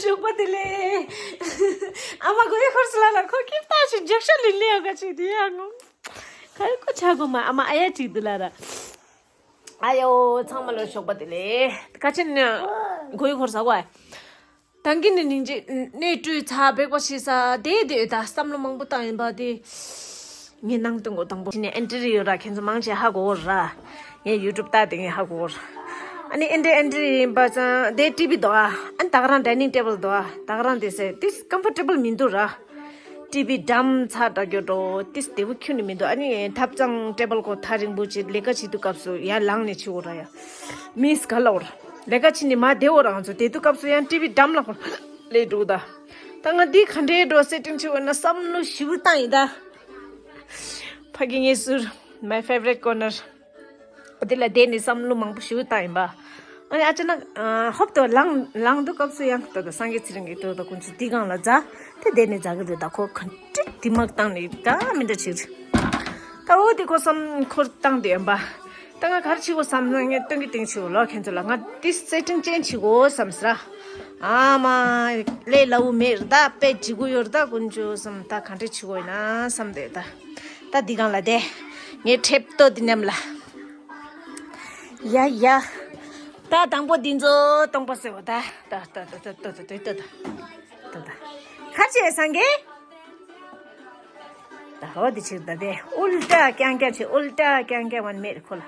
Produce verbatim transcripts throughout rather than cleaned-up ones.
གྲོགས་པོ་དེ་ལས། ཨ་མ་གོ་ཡི་ཁོར་སི་ལ་ལ་ཁོ་ཁྱིམ་ལྟ་ཞིག་འཇག་ཤ་ལི་ལི་ཡོད་ག་ཅིག་དེ་ཡང་ངོ་། ཁ་ཡི་ཁོ་ཆ་གོ་མ་ཨ་མ་ཨ་ཡ་ཅིག་དེ་ལ་ར། ཨ་ཡོ་ཚང་མ་ལོ་གྲོགས་པོ་དེ་ལས། ཁ་ཆེན་ནི་གོ་ཡི་ཁོར་ས་གོ་ཨ། ད་གིན་ནི་སྙིང་རྗེ་གནས་སྤྲུལ་ཚ་འབེག་པ་ཤེས་ས་དེ་དེ་ད་བསམ་བློ་མང་པོ་བཏང་ཡིན་པ་དེ། ངས་ནང་དུ་མགོ་དང་པོ་ནས་ཨེན་ཊི་རི་ཡོད་ར། ཁྱེད་ཚོ་མང་ཆེ་ཧ་གོ་ར། ངས་ཡུ་ཊུབ་ལྟ་དེ་ངས་ཧ་གོ་ར། ཨ་ནི་ཨེན་ཊི་ཨེན་ཊི་རི་ཡིན་པ་ཙང་དེ་ཊི་བི་འདུག་ཨ། ཨ་ནི་ད་ག་རང་ཌའི་ནིང་ཊེ་བལ་འདུག་ཨ། ད་ག་རང་དེ་སེ་ཏིས་ཀམ་ཕོར་ཊེ་བལ་མི་འདུག་ར། ཊི་བི་འགྲམ་ཚ་འདྲ་གྱོ་འགྲོ་ཏིས་དེ་བུ་ཁྱོད་ནི་མི་འདུག་ཨ་ནི་ཐབ་ཚང་ཊེ་བལ་གོ་ཐག་རིང་པོ་ཅིག་ལས་ཀ་བྱེད་དུས་སྐབས་སུ་ཡར་ལངས་ནས་བྱེད་འོ་ར་ཡ། མིས་ག་ལ་འོ་ར། ལས་ཀ་བྱེད་ནི་མ་བདེ་འོ་རང་ཚོ་དེ་དུས་སྐབས་སུ་ཡང་ཊི་བི་འགྲམ་ལ་ཁོ་ལས་འགྲོ་ད། ད་ང་འདི་ག་འདྲའི་འགྲོ་སེ་ཊིང་བྱེད་འོ་ན་བསམ་བློ་ཞིབ་བཏང་ཡིན་ད། ཕ་གི་ངའི་ཟུར། My favorite corner. འདི་ལ་བསྡད་ནས་བསམ་བློ་མང་པོ་ཞིག་བཏང་ཡིན་པ། ཨ་ནི་ཨ་ཅག་ན་ཧོབ་ཏུ་ལངས་ལངས་འདུག་སྐབས་སུ་ཡང་ད་ལྟ་སངས་རྒྱས་ཚེ་རིང་གི་ཏོ་ད་ཁོང་ཚོ་འདི་སྒང་ལ་འཛའ། དེ་བསྡད་ནས་འཛའ་གི་རེད། ད་ཁོ་ག་འདྲ་དེ་མག་བཏང་ནས་ད་མི་འདྲ་ཆེ་རེད། ད་འོ་དེ་ཁོ་བསམ་འཁོར་བཏང་དེ་ཡིན་པ། ད་ང་གར་ཆི་གོ་བསམ་ན་ངས་སྟོན་གི་སྟེང་ཆི་གོ་ལོ་ཁྱེད་ཚོ་ལ་ང་དེ་སེ་ཊིང་ཅན་ཆི་གོ་བསམ་སྲ། ཨ་མ། ལས་སླ་བོ་མེད་རེད་ད། དཔེ་ལྗི་གུ་ཡོད་རེད་ད་དཀོན་མཆོག་བསམ། ད་ག་འདྲ་ཆི་གོ་ཡིན་ན་བསམ་དེ་ད། ད་འདི་སྒང་ལ་བསྡད། ངའི་ཁྲེབ་ཏོ་འདི་མཉམ་ལ། ཡ་ཡ། ད་དང་པོ་འདི་ཚོ་སྟོང་པ་ཟེར་བ་ད། ད་ད་ད་ད་ད་ད་ད་ད། ད་ད། ཁ་ཆེ་སང་གེ། ད་ཧོ་འདི་ཕྱིར་ད་དེ་ཨུལ་ཊ་རྐྱང་རྐྱང་བྱེད། ཨུལ་ཊ་རྐྱང་རྐྱང་བ་མེད་ཁོ་ལ།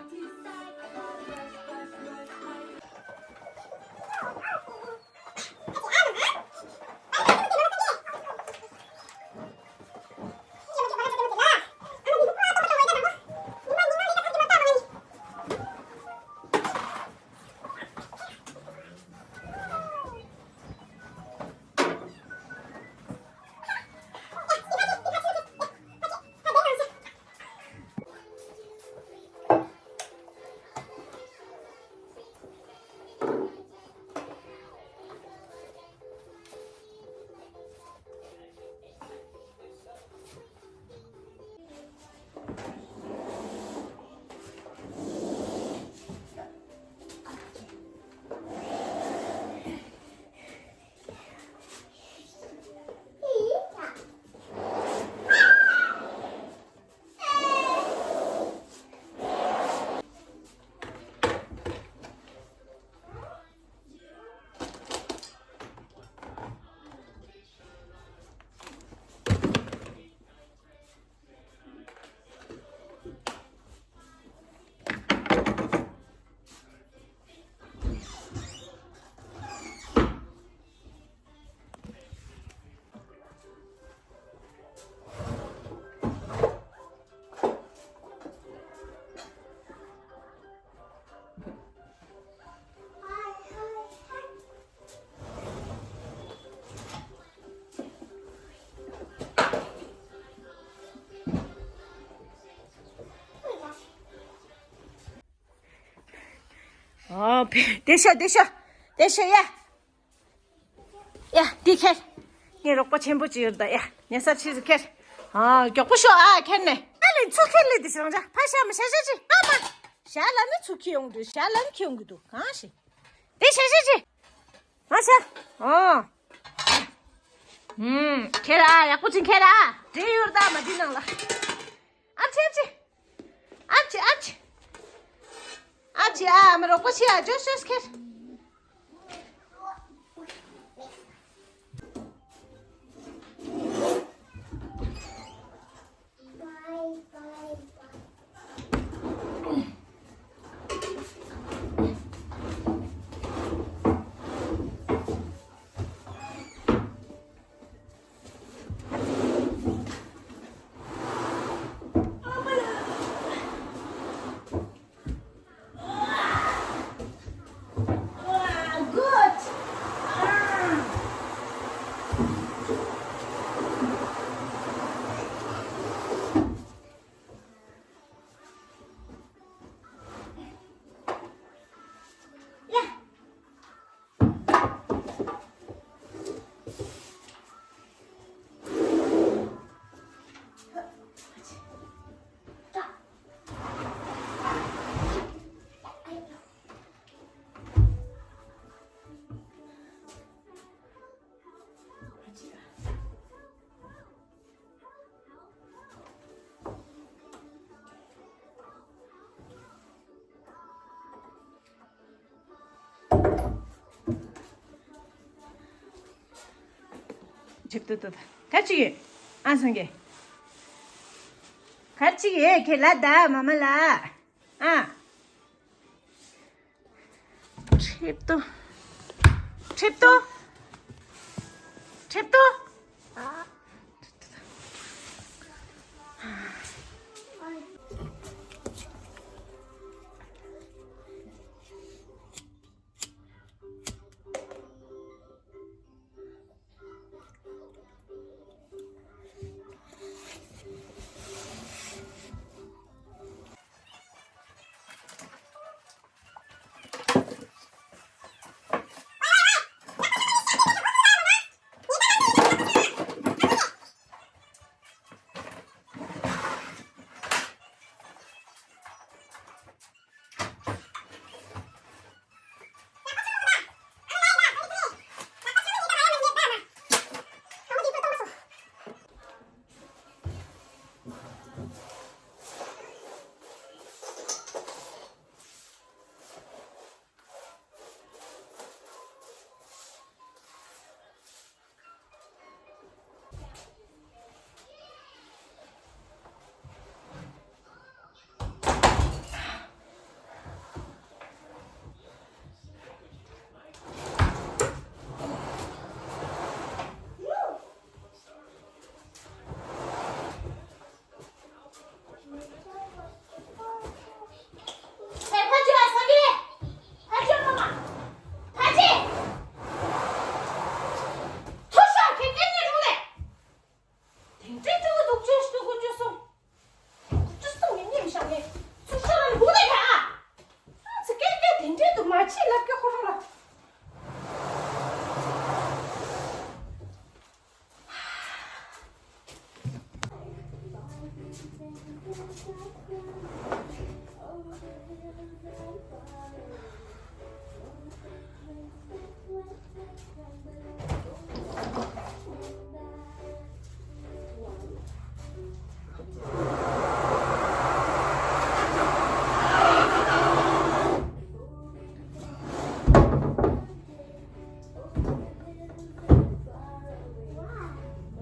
ཨོ། དེ་ཤོག་དེ་ཤོག་དེ་ཤོག་ཡ། ཡ་དེ་ཁྱེར། ངའི་རོགས་པ་ཆེན་པོ་ཅིག་ཡོད་ད་ཡ། ཉལ་ས་ཕྱིས་སུ་ཁྱེར། ཨ་མགྱོགས་པོ་ཤོག་ཨ་ཁྱེར་ནས། ཨ་ལེ་ཚུར་ཁྱེར་ལེ་དེ་ཤོག་ཕ་ཤ་མ་ཤ་ཤ་ཅི་ཨ་མ། ཤ་ལ་ནི་ཚུར་ཁྱེར་ཡོང་དུས་ཤ་ལ་ནི་ཁྱེར་ཡོང་གི་འདུག་གང་ཞིག་དེ་ཤ་ཤ་ཅི། ཨ་ཤ། ཨོ། ཧུམ། ཁྱེར་ཨ། ཡག་པོ་ཅིག་ཁྱེར་ཨ། འདྲེ་ཡོད་ད་མ་འདི་ནང་ལ། ཨ་ཅེ་ཨ་ཅེ། ཨ་ཅེ་ཨ་ཅེ། ཨ་ཅེ་ཨ་མ་རོགས་པ་བྱེད་ཨ། ཇོ་ཤོས་ཁྱེར། ཁྲིབ་ཏུ་ཏུ་ད། ག་ཅི་ཡོད། ཨ་སང་གེ། ག་ཅི་ཡོད་ཁེ་ལ་ད་མ་མ་ལ། ཨ། ཁྲིབ་ཏུ། ཁྲིབ་ཏུ། ཁྲིབ་ཏུ།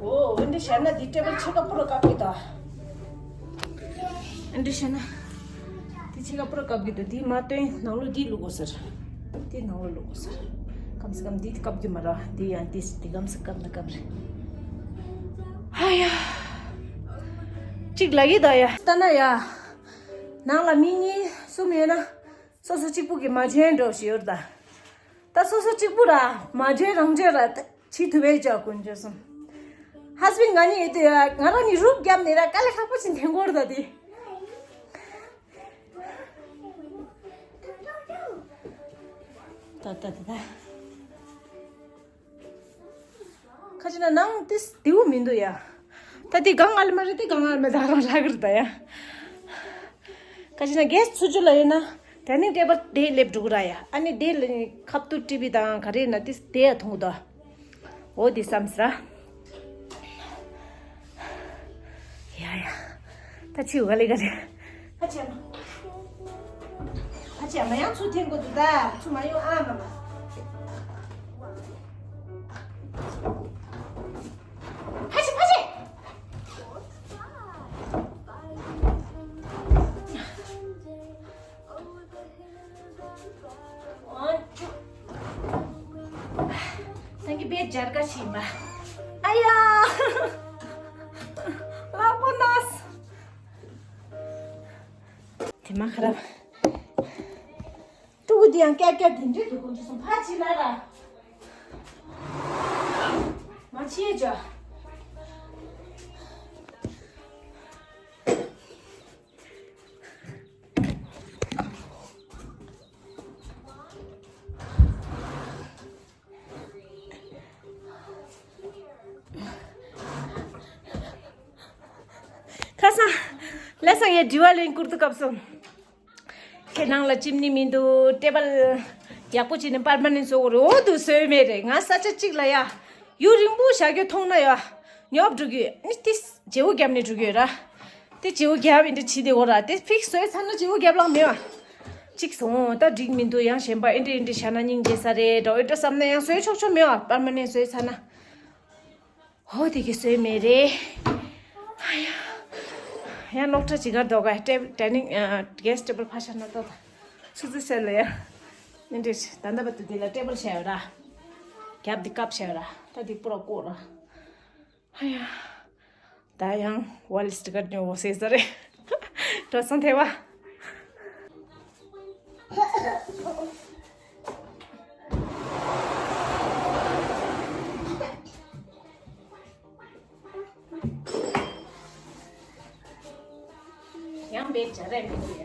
ཨོ། འདི་བྱས་ན་འདི་ཊེ་བལ་ཕྱི་ཁ་པུ་ར་བཀབ་ཀྱི་ད། འདི་བྱས་ན་འདི་ཕྱི་ཁ་པུ་ར་བཀབ་ཀྱི་ད། འདི་མ་སྟོན་ནང་ལོགས་འདི་བླུག་དགོས་ཟེར། འདི་ནང་ལོགས་བླུག་དགོས་ཟེར། གམ་སེ་གམ་འདི་བཀབ་ཀྱི་མ་ར། འདི་ཡང་འདི་འདི་གམ་སེ་བཀབ་ན་བཀབ་རེད། ཧ་ཡ། གཅིག་ལ་གི་ད་ཡ། ལྟ་ན་ཡ། ནང་ལ་མི་གཉིས་གསུམ་ཡོད་ན། སོ་སོ་གཅིག་པུ་གི་མ་བྱན་འགྲོ་ཞིག་ཡོད་ད། ད་སོ་སོ་གཅིག་པུ་ར་མ་བྱན་རང་བྱན་ར་ད་ཕྱི་དུ་བས་ཅག་ཀུན་བྱས་སོང་། ཧ་སི་བན་ང་གཉིས་ཡོད་དུས་ཡ། ང་རང་གཉིས་རུབ་བརྒྱབ་ནས་ར་དཀའ་ལས་ཁག་པོ་ཞིག་འཐེན་གོ་ར་ད་དེ། ད་ད་ད་ད། ཁ་ཅིག་ན་ནང་ཏིས་དེའུ་མི་འདུག་ཡ། ད་དེ་གང་ཨ་ལ་མ་རེད། དེ་གང་ཨ་ལ་མ་ད་རང་རག་གི་རེད་ད་ཡ། ཁ་ཅིག་ན་གེ་སི་ཚུ་ཅུ་ལ་ཡོད་ན་ཌའི་ནིང་ཊེ་བལ་དེ་སླེབས་འགྲོ་གི་ར་ཡ། ཨ་ནི་དེ་ལ་ཁབ་ཏུ་ཊི་བི་དང་ག་རེ་ན་ཏིས་དེ་ཡ་མཐོང་གི་འདུག་འོ་དེ་བསམ་སྲ། ཡ་ཡ། ད་ཕྱི་ག་ལེ་ག་ལེ། ཕ་ཆེ་མ། ཕ་ཆེ་མ་ཡང་ཚུར་འཐེན་དགོས་འདུག་ད། ཚུར་མ་ཡོང་ཨ་མ་མ། ཕ་ཆེ་ཕ་ཆེ། འོན་ཀྱང་། སང་གི་བེད་སྦྱར་ག་ཕྱིན་པ། ཨ་ཡ། ལག་པ་ན་སོང་། དེ་མ་ཁ་ར། ཕྲུ་གུ་འདི་ཡང་ཀྱག་ཀྱག་དེ་འདྲས་འདུག་ཁོང་ཚོ་སོང་ཕ་ཕྱི་ལ་ར། མ་ཕྱི་ཡ་ཅོ། ཁ་སང་། ལས་སང་ཡ་དྲི་བ་ལེན་བསྐུར་དུ་སྐབས་སོང་། ཁྱེད་ནང་ལ་ཅིམ་ནི་མི་འདུག་ཊེ་བལ་ཡག་པོ་བྱས་ནས་པར་མ་ནེན་བཟོ་དགོས་རེད། འོ་འདུག་བཟོས་མེད་རེད། ང་ས་ཆ་གཅིག་ལ་ཡ། ཡུན་རིང་པོ་བཞག་རྒྱུ་མཐོང་ན་ཡ། ཉོབ་འགྲོ་གི་ནི་ཏིས་བརྗེ་བོ་བརྒྱབ་ནས་འགྲོ་གི་ཡོད་ར། དེ་བརྗེ་བོ་བརྒྱབ་ཡིན་འདྲ་བྱེད་དེ་འོ་ར། དེ་ཕིག་སི་བཟོས་ཚར་ན་བརྗེ་བོ་བརྒྱབ་ལང་མེད་བ། གཅིག་སོང་ད་འགྲིག་མི་འདུག་ཡང་གཞན་པ་ཨེ་འདྲ་ཨེ་འདྲ་བྱ་ན་སྙིང་རྗེ་ས་རེད་འགྲོ། ཨེ་འདྲ་བསམ་ན་ཡང་བཟོས་ཆོག་ཆོག་མེད་བ། པར་མ་ནེན་བཟོས་ཚར་ན། ཧོ་དེ་གི་སོས་མེད་རེད། ཡང་ལོག་ཁྲ་ཅི་གར་འདུག་ག་ཊེབ་ཌའི་ནིང་གེ་སི་ཊེ་བལ་ཕ་ཤ་ན་ཏོ་ད་ཆུ་ཚོད་ཟེར་ལ་ཡ། ནི་འདྲེ་ད་ལྟ་བར་དུ་དེ་ལ་ཊེ་བལ་བྱས་ཡོད་ར། རྒྱབ་དེ་ཀབ་བྱས་ཡོད་ར། ད་དེ་པུ་ར་བཀོག་ར། ཧ་ཡ། ད་ཡང་ཝལ་སི་ཊི་ཀར་ཉོ་བོ་ཟེར་ས་རེད། འགྲོ་སོང་ཐེ་བ། ཡང་བེད་བྱ་རེད་མི་འདུག་ཡ།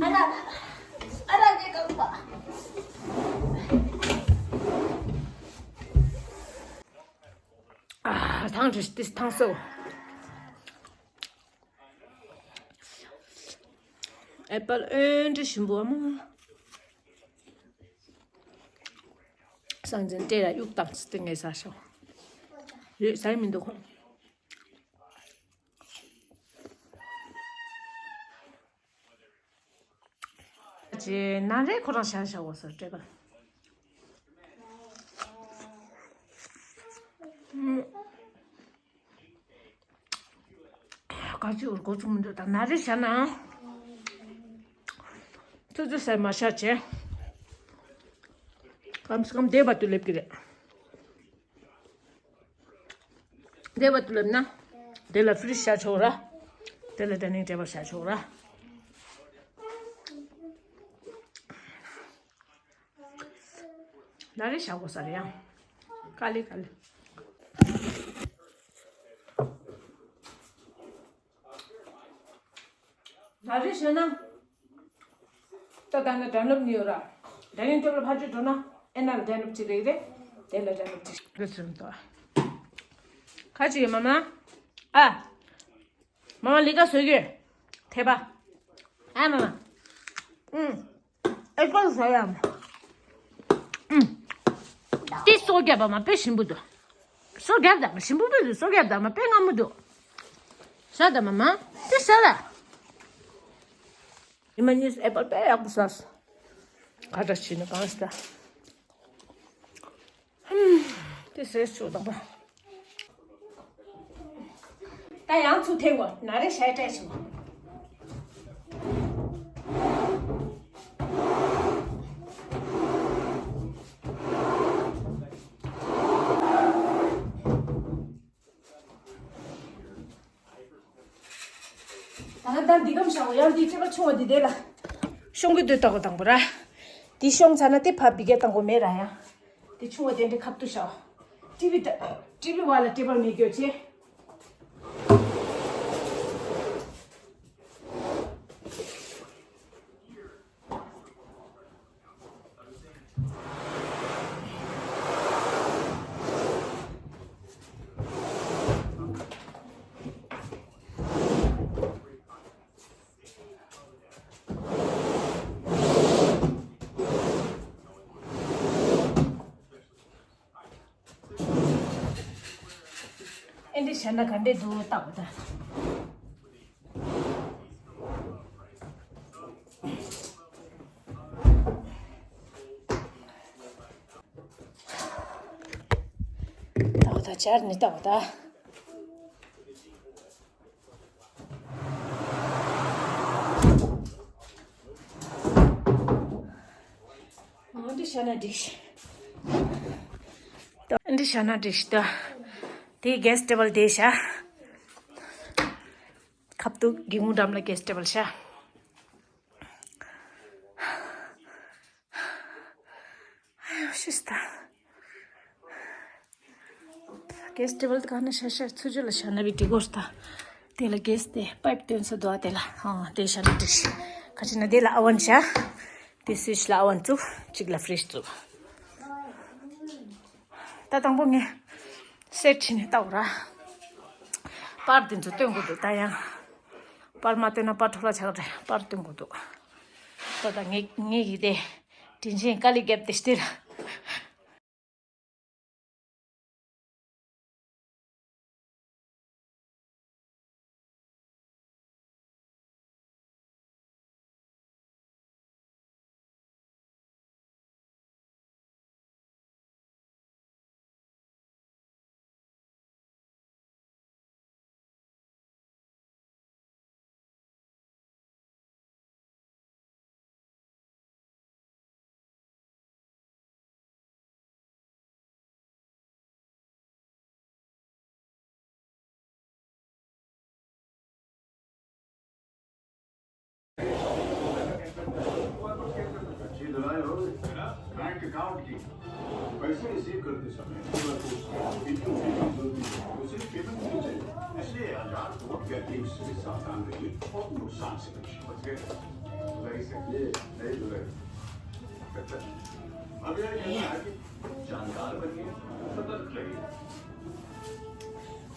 ཨ་ར། ཨ་ར་ངས་གང་པ། ཨ། ཐང་ཏིས་ཏིས་ཐང་སོ། ཨེ་པལ་ཨོན་ཏི་ཞིམ་པོ་མོ། སང་ཅན་ཏེ་ར་གཡུག་བཏང་ཅི་ཏི་ངས་ཟ་ཤོག་ཡོད་ཟ་ཡི་མི་འདུག་ཁོ། ཅེ་ན་རེ་ཁོ་རང་ཤ་ཤ་བོ་སོ་ཏེ་པལ། ག་ཅི་འུར་གོ་ཚུགས་མི་འདུག་ད་ན་རེ་བྱ་ན། ཙི་ཙི་ཟེར་མ་བྱ་བྱས། གམ་སེ་གམ་བསྡད་པ་དུ་སླེབས་ཀྱི་རེད། བསྡད་པ་དུ་སླེབས་ན། དེ་ལ་ཕི་རིཇ་བྱ་ཆོག་ར། དེ་ལ་ཌའི་ནིང་ཊེ་བལ་བྱ་ཆོག་ར། ན་རེ་བྱ་དགོས་ས་རེད་ཡང་། དཀའ་ལས་དཀའ་ལས། ན་རེ་བྱས་ན། ད་ད་ནི་ཌན་ལོབ་ནི་ཡོད་ར། ཌའི་ནིང་ཊེ་བལ་ཕར་ཚུར་འགྲོ་ན་ཨེ་ན་ལ་ཌན་ལོབ་ཅིག་རེད་རེད། དེ་ལ་ཌན་ལོབ་ཅིག་རེད་ཟེར་འདུག་ཁ་ཅིག་ཡོད་མ་མ། ཨ། མ་མ་ལི་ཀ་བཟོ་རྒྱུ། ཐེ་པ། ཨ་མ་མ། ཨུམ། ཨེ་ཀོལ་བཟོ་ཡ་མ། ཨུམ། དེ་སོ་རྒྱབ་པ་མ་དཔེ་ཞིམ་པོ་འདུག་སོ་རྒྱབ་དང་མ་ཞིམ་པོ་དཔེ་འདུག་སོ་རྒྱབ་དང་མ་དཔེ་མངར་མོ་འདུག་ཟ་དང་མ་མ། དེ་ཟ་ལ། ཉི་མ་གཉིས་ཨེ་པལ་དཔེ་ཡག་པོ་ཟ། ཁ་བྲལ་བྱས་ནས་གང་ཟ། ཧམ། དེ་ཟས་བཅུག་དང་པ། ད་ཡང་ཚུར་འཐེན་དགོས་ན་རེ་ཤ་སྤྲད་བྱུང་། ད་ང་ད་འདི་གམ་བཞག་གོ་ཡང་འདི་ཅེ་པ་ཆུང་བ་འདི་དེ་ལ། ཤོང་གི་འདོད་ལྟ་གོ་དང་པོ་ར། འདི་ཤོང་ཚར་ན་དེ་ཕ་བི་གེ་དང་གོ་མེད་ར་ཡང་། འདི་ཆུང་བ་དེ་འདྲའི་ཁབ་ཏུ་བཞག་ཊི་བི་ད། ཊི་བི་བ་ལ་ཊེ་བལ་མེད་གྱོ་ཆེ། ཨེ་འདྲ་བྱས་ན་ག་འདྲས་འདུག་ལྟ་བུ་ད། ལྟ་བུ་ད་སྦྱར་ནས་ལྟ་བུ་ད། འདི་བྱས་ན་འགྲིག་འདི་བྱས་ན་འགྲིག་ད། དེ་གེ་སི་ཊེ་བལ་དེ་བྱ། ཁབ་ཏུ་སྒེའུ་ཁུང་འགྲམ་ལ་གེ་སི་ཊེ་བལ་བྱ། ཨ་ཡོ་ཤི་སྟ། གེ་སི་ཊེ་བལ་དེ་ག་ནས་ཤ་ཤ་ཚུ་ཆུ་ལ་ཤ་ན་བི་ཏི་གོ་སྟ། དེ་ལ་གེ་སི་དེ་པའིབ་སྟོན་ས་དོ་དེ་ལ་ཨ་དེ་ཤ་ན་དྲིས། ཁ་ཅིག་ན་དེ་ལ་ཨ་ཝན་ཤ། དེ་སུ་ཆུ་ལ་ཨ་ཝན་བཙུགས་གཅིག་ལ་ཕི་རིཇ་བཙུགས། ད་དང་པོ་ངས་སེ་ཊི་བྱས་ནས་ལྟ་བུ་ར། པར་དེ་ཚོ་སྟོན་དགོས་འདུག་ད་ཡང་། པར་མ་སྟོན་ན་པར་འཕྲོ་བརླག་ཆགས་རེད། པར་སྟོན་དགོས་འདུག་ད་ད་ངས་ངས་ཀྱིས་དེ་དྲིན་ཆེན་དཀའ་ལས་བརྒྱབ་སྟེ་སྟེར། bank account की पैसे रिसीव करते समय क्यूआर कोड स्कैन बिल्कुल भी जरूरी है। उसे पेमेंट की चाहिए। इसलिए आधार को बैंकिंग से सावधान रहिए और नुकसान से बचिए। बच गए? नहीं सर, ये नहीं सुधरे। अब यह कहना है कि जानकार बनिए, सतर्क रहिए।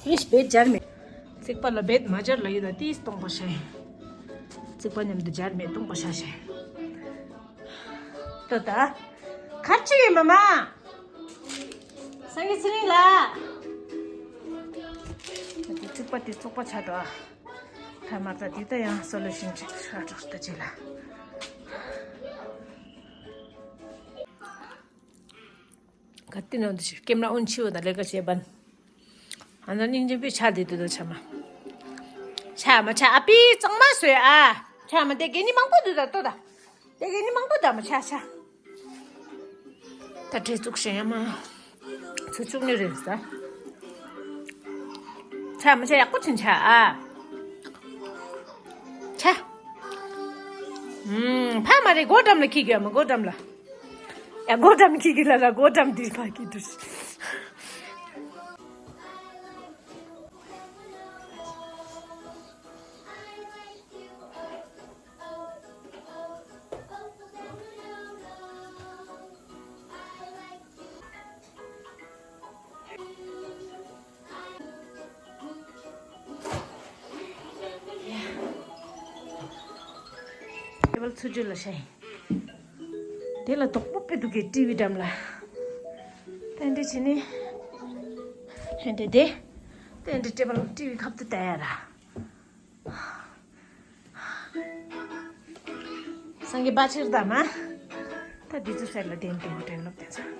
फ्रिज बेड जार में। རྩིག་པ་ལ་བེད་མ་སྦྱར་ལ་ཡོད་ད་དེས་སྟོང་པ་ཤ་ཡིན། རྩིག་པ་མཉམ་དུ་སྦྱར་མེད་སྟོང་པ་ཤ་ཤ་ཡིན། ཏོ་ད། ཁར་ཅིག་ཡིན་མ་མ། སངས་རྒྱས་ཚེ་རིང་ལགས། རྩིག་པ་དེ་བཙོག་པ་ཆགས་འདུག་ཨ། ཐ་མ་ད་དེ་ད་ཡང་སོ་ལུ་ཤིན་ཅིག་ཧྲ་དྲག་ད་ཅིག་ལ། ག་དེ་ནང་དུ་ཞིག་ཀེམ་ར་ཨོན་ཆིའོ་དང་ལས་ཀ་བྱེད་པ། ཨ་ན་སྙིང་རྗེ་པོའི་ཆ་དེ་དུ་ད་ཆ་མ། ཆ་མ་ཆ་ཨ་པི་གཙང་མ་བཟོས་ཨ། ཆ་མ་དེ་གད་སྙིགས་མང་པོ་འདུག་ད་ལྟོ་ད། དེ་གད་སྙིགས་མང་པོ་ད་མ་ཆ་ཆ། ད་བྲེལ་བཙུགས་ཤེས་ཡ་མ། ཚུ་བཅུག་ནི་རེད་ཟ། ཆ་མ་ཆ་ཡག་པོ་ཆིན་ཆ་ཨ། ཆ། ཨུམ། ཕ་མ་རེད་སྒོ་འགྲམ་ལ་ཁྱི་གི་ཡ་མ་སྒོ་འགྲམ་ལ། ཡ་སྒོ་འགྲམ་ཁྱི་གི་ལ་ལ་སྒོ་འགྲམ་འདི་ཕ་གི་འདུ། ཏེ་བལ་ཚུ་ཇུ་ལ་ཤའི། དེ་ལ་དོག་པོ་པེ་འདུག་གི་ཊི་ཝི་འགྲམ་ལ། ཏན་ཏེ་ཆི་ནི། ཧེ་འདྲེ་དེ། ཏན་ཏེ་ཏེ་བལ་ཊི་ཝི་ཁབ་ཏུ་ལྟ་ཡ་ར། སངས་རྒྱས་པ་ཕྱིར་ད་མ། ད་འདི་ཚོ་སེར་ལ་བདེན་དུ་དྲན་ལོག་བསྟན་ས།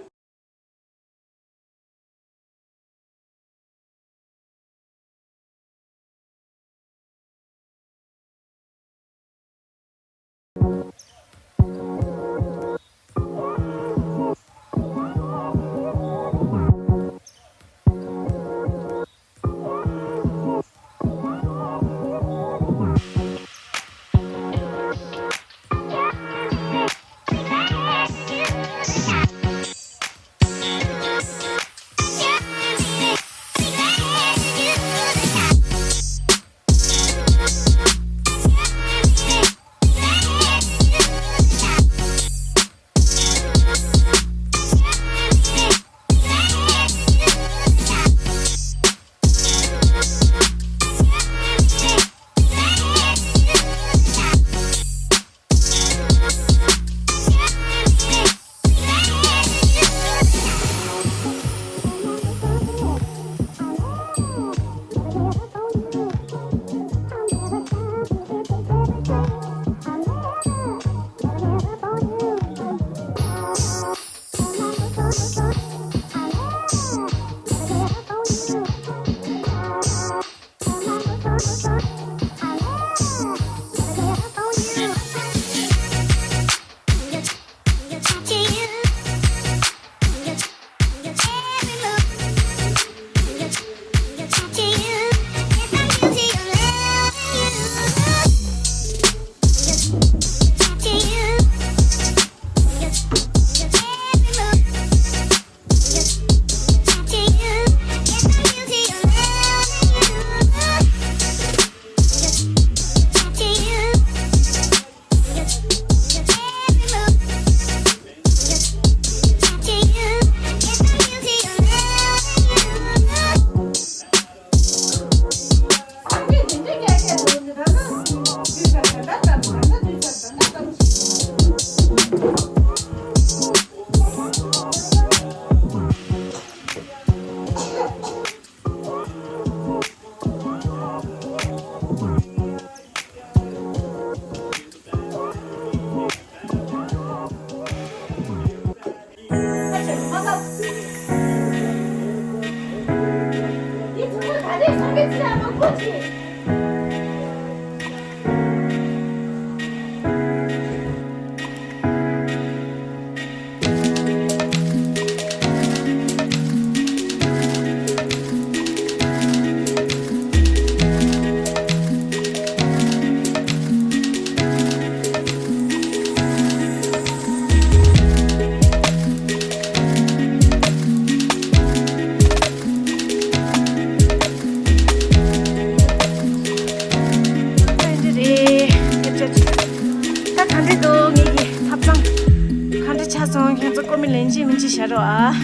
ཀོ་མི་ལན་ཅི་མིན་ཅི་བྱ་རོགས་ཨ།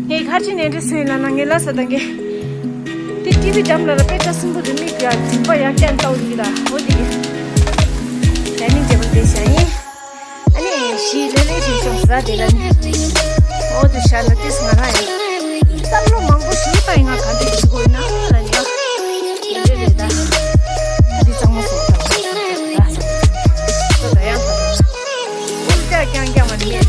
ངས་ཁ་ཅིག་ནས་འདྲི་སོང་ཡིན་ལ་ན་ངས་ལ་ས་དང་གེ། དེ་ཊི་བི་འགྲམ་ལ་ར་དཔེ་ཆ་སྲིན་པོ་དེ་མིག་ཡ་དྲུག་པ་ཡ་སྐྱ་ལྟ་བུ་ཡིན་ད་འོ་དེ་གི། ཌའི་ནིང་ཊེ་བལ་དེ་བྱ་ཡིན། ཨ་ནི་ཞི་ལེ་ལེ་ཞིག་ཤོག་ཟ་དེ་ལ་ནི། འོ་དེ་བྱ་ན་དེས་ང་རང་ཡིན། བསམ་བློ་མང་པོ་ཞིག་པ་ཡིན་ང་ག་འདྲ་ཞིག་དགོས་ན་ལ་ནི། དེ་འདྲ་རེད་ད། ཨ་དེ་གཙང་མ་སོགས་ད་འོ་ད་ད་ཡང་ད་ད། ཀྱང་ཀྱང་མ་ནི་མེད།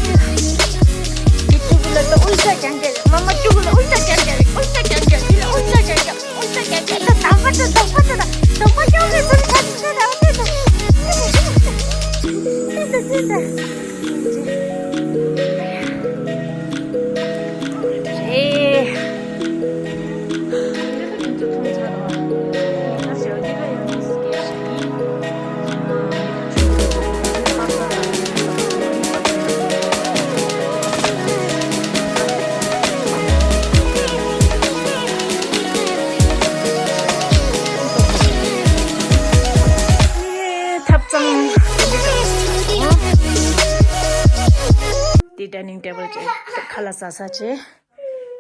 ཡིག་ཏུ་ལ་ཏུ་ཨུལ་ཅ་ཀྱང་ཀྱང་མ་མ་ཅུ་ལ་ཨུལ་ཅ་ཀྱང་ཀྱང་ཨུལ་ཅ་ཀྱང་ཀྱང་ཅི་ལ་ཨུལ་ཅ་ཀྱང་ཀྱང་ཨུལ་ཅ་ཀྱང་ཀྱང་ད་དང་པ་ད་དང་པ་ད་དང་པ་ཀྱང་ཀྱང་ཚུལ་ཁ་ཅིག་ཤ་ད་ཨུལ་ཅ་ད་ད་ད་ད་ད། ཧེ། ཐབ་ཚང་། དེ་ཌའི་ནིང་ཊེ་བལ་བྱས་ཁ་ལག་ཟ་ས་བྱས།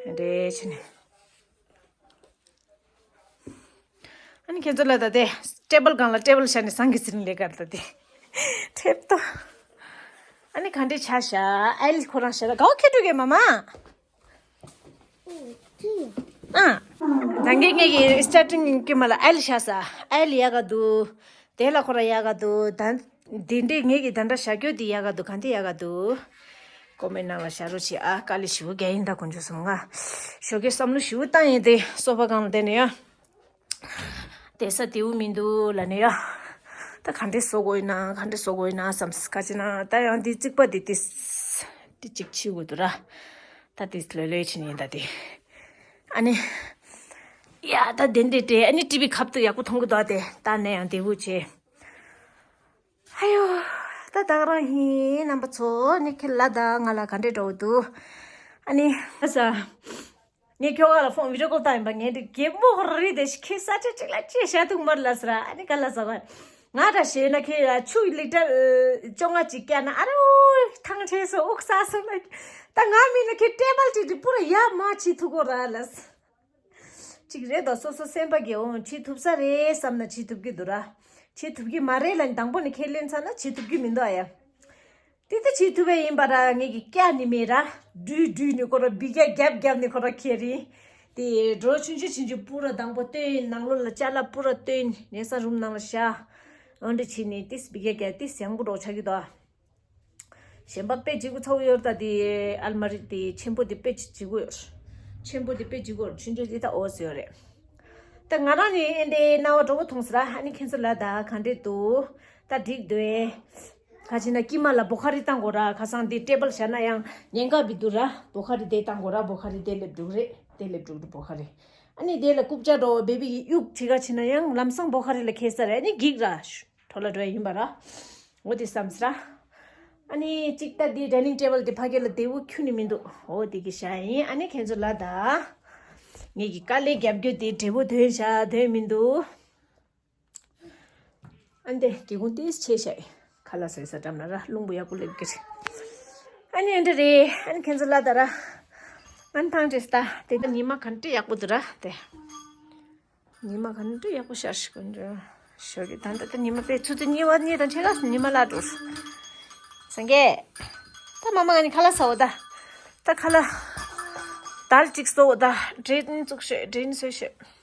རེད་བྱས་ནས། ཨ་ནི་ཁྱེད་ཚོ་ལ་ད་དེ་ཊེ་བལ་སྒང་ལ་ཊེ་བལ་བཞག་ནས་སང་གི་ཟིན་ལས་ཀར་ད་དེ་ཁྲེབ་ཏོ། ཨ་ནི་ག་འདྲས་ཆ་བཞག་ཨེལ་ཁོ་རང་བཞག་ད་གའོ་ཁེ་ཏུ་གེ་མ་མ། ཨ། ད་ངས་ངས་ཀྱི་སི་ཊར་ཊིང་ཀི་མ་ལ་ཨེལ་བཞག་ས་ཨེལ་ཡག་ག་འདུག་དེ་ལ་ཁོ་ར་ཡག་ག་འདུག་ད་དེ་འདྲས་ངས་ཀྱི་ད་འདྲ་བཞག་རྒྱུ་དེ་ཡག་ག་འདུག་ག་འདི་ཡག་ག་འདུག་ཀོ་མེན་ནང་ལ་བཞག་རོགས་བྱེད་ཨ། དཀའ་ལས་ཞེ་པོ་རྒྱག་ཡིན་ད་དཀོན་མཆོག་གསུམ། ང་ཞོགས་ཀས་བསམ་བློ་ཞེ་པོ་བཏང་ཡིན་དེ་སོ་ཕ་སྒང་ལ་བསྡད་ནས་ཡ། བསྡད་ས་དེའུ་མི་འདུག་ལབ་ནས་ཡ། ད་ག་འདྲས་བཟོ་དགོས་ཡིན་ན་ག་འདྲས་བཟོ་དགོས་ཡིན་ན་བསམ་ག་ཅི་ན་ད་ཡང་འདི་རྩིག་པ་འདི་ཏིས་འདི་གཅིག་ཕྱིས་དགོས་འདུག་ར། ད་ཏིས་ལོས་ལོས་ཕྱིན་ཡིན་ད་དེ། ཨ་ནི། ཡ་ད་དེ་འདྲས་དེ་ཨ་ནི་ཊི་བི་ཁབ་ཏུ་ཡག་པོ་མཐོང་གི་འདུག་ཨ། དེ་ད་ནས་ཡང་དེའུ་བྱས། ཨ་ཡོ། ད་ད་ག་རང་ཡིན་རྣམ་པ་ཚོ་ནི་ཁྱེད་ལ་ད་ང་ལ་ག་འདྲས་འགྲོ་འདུག་ཨ་ནི་ཨ་ས། ངས་ཁྱོ་ག་ལ་ཕོན་བི་ཌི་ཡོ་ཀོལ་བཏང་ཡིན་པ་ངས་འདི་གད་མོ་རི་དེ་ཁྱེད་ས་ཆ་གཅིག་ལ་ཅི་བྱ་ཐུག་མར་ལ་ཟེར་ཨ་ནི་ག་ལ་ཟ་བ། ང་འདྲ་བྱས་ན་ཁྱེད་ཆུ་ལི་ཊར་བཅོ་ལྔ་ཅིག་བཀྱག་ན་ཨ་རོ་ཐང་ཆད་སོ་དབུགས་ས་སོ་ན། ད་ང་མིན་ན་ཁྱེད་ཊེ་བལ་ཅིག་དེ་པུ་ར་ཡ་མ་བྱེད་ཐུག་གོ་ར་ལ། གཅིག་རེད་དོ་སོ་སོ་སེམས་པ་དགེ་འོང་བྱེད་ཐུབ་ས་རེད་བསམ་ན་བྱེད་ཐུབ་ཀྱི་འདུག་ར། བྱེད་ཐུབ་ཀྱི་མ་རེད་ལ་དང་པོ་ནས་ཁས་ལེན་ཚར་ན་བྱེད་ཐུབ་ཀྱི་མི་འདུག་ཨ་ཡ། དེ་ལྟ་བྱེད་ཐུབ་པ་ཡིན་པ་ར་ངས་ཀྱི་བཀྱག་ནི་མེད་ར། སྦྲུལ་སྦྲུལ་ནི་ཁོ་ར་འབི་རྒྱག་རྒྱབ་རྒྱབ་ནི་ཁོ་ར་ཁྱེར་རིན། དེ་སྒྲོ་ཆུང་ཆུང་ཆུང་ཆུང་པུ་ར་དང་པོ་བཏོན་ནང་ལོགས་ལ་ཅ་ལག་པུ་ར་བཏོན་ནས་ས་རུམ་ནང་ལ་བཞག་འོ་འདྲ་བྱས་ནས་ཏིས་འབི་རྒྱག་རྒྱག་ཏིས་ཡང་པོ་འགྲོ་ཆགས་ཀྱི་འདུག་ཨ། གཞན་པ་དཔེ་བྱེད་དགོས་ཚ་བོ་ཡོད་ད་དེ་ཨལ་མ་རི་དེ་ཆེན་པོ་དེ་དཔེ་བྱེད་དགོས་ཡོད། ཆེན་པོ་དེ་དཔེ་བྱེད་དགོས་ཆུང་ཆུང་དེ་ད་འོ་ཟེར་ཡོད་རེད། ད་ང་རང་ནི་ཨེ་འདྲའི་སྣང་བ་འགྲོ་བོ་མཐོང་ཟེར་ཨ་ནི་ཁྱེད་ཚོ་ལ་ད་ག་འདྲས་འདུག་ད་འགྲིག་འདུག་ཨེ། ག་ཅི་ན་ཀི་མ་ལ་བོ་ཁ་རི་བཏང་དགོས་ར་ཁ་སང་དེ་ཊེ་བལ་བཞག་ན་ཡང་ཉེན་ཁ་བི་འདུག་ར་བོ་ཁ་རི་དེ་བཏང་དགོས་ར་བོ་ཁ་རི་དེ་སླེབས་འགྲོ་རེད་དེ་སླེབས་འགྲོ་རེད་བོ་ཁ་རི། ཨ་ནི་དེ་ལ་རྐུབ་བཀྱག་འགྲོ་བེ་བི་གི་གཡུག་བྱེད་ག་ཕྱིན་ན་ཡང་ལམ་སང་བོ་ཁ་རི་ལ་ཁེལ་ས་རེད་ཨ་ནི་འགྱིག་ར། འཕྲོ་ལ་འགྲོ་ཡ་ཡིན་པ་ར། འོ་དེ་བསམ་སྲ། ཨ་ནི་གཅིག་ལྟ་དེ་ཌའི་ནིང་ཊེ་བལ་དེ་ཕ་གི་ལ་བདེ་བོ་ཁྱོན་ནས་མི་འདུག་འོ་དེ་གི་བཞག་ཡིན་ཨ་ནི་ཁྱེད་ཚོ་ལ་ད། ངེད་ཀྱི་དཀའ་ལས་རྒྱབ་རྒྱུ་དེ་བདེ་བོ་དོན་བཞག་དོན་མི་འདུག་ཨ་ནི་དེ་སྒེའུ་ཁུང་དེ་ཕྱེ་བཞག་ཡིན། ཁ་ལག་ཟ་ས་འགྲམ་ན་ར་རླུང་བུ་ཡག་པོ་སླེབས་ཀྱི་རེད། ཨ་ནི་ཨ་འདྲ་རེད་ཨ་ནི་ཁྱེད་ཚོ་ལ་ད་ར། ཨ་ནི་ཐང་ཅེས་ད་དེ་ཉི་མ་ག་འདྲ་ཡག་པོ་འདུག་ར་དེ། ཉི་མ་ག་འདྲ་ཡག་པོ་ཤར་ཤི་གོ་འདྲ། ཞོགས་ཀྱི་ད་ལྟ་ད་ཉི་མ་དཔེ་ཆུ་ཚོད་གཉིས་པ་གཉིས་དང་ཕྱེད་ཀ་ཉི་མ་ལ་འགྲོ། སངས་རྒྱས། ད་མ་མ་ང་ནི་ཁ་ལག་ཟ་འོ་ད། ད་ཁ་ལག་དལ་ཅིག་ཟ་འོ་ད་འདྲེན་བཙུགས་ཤོད་འདྲེན་བཟོས་ཤོད།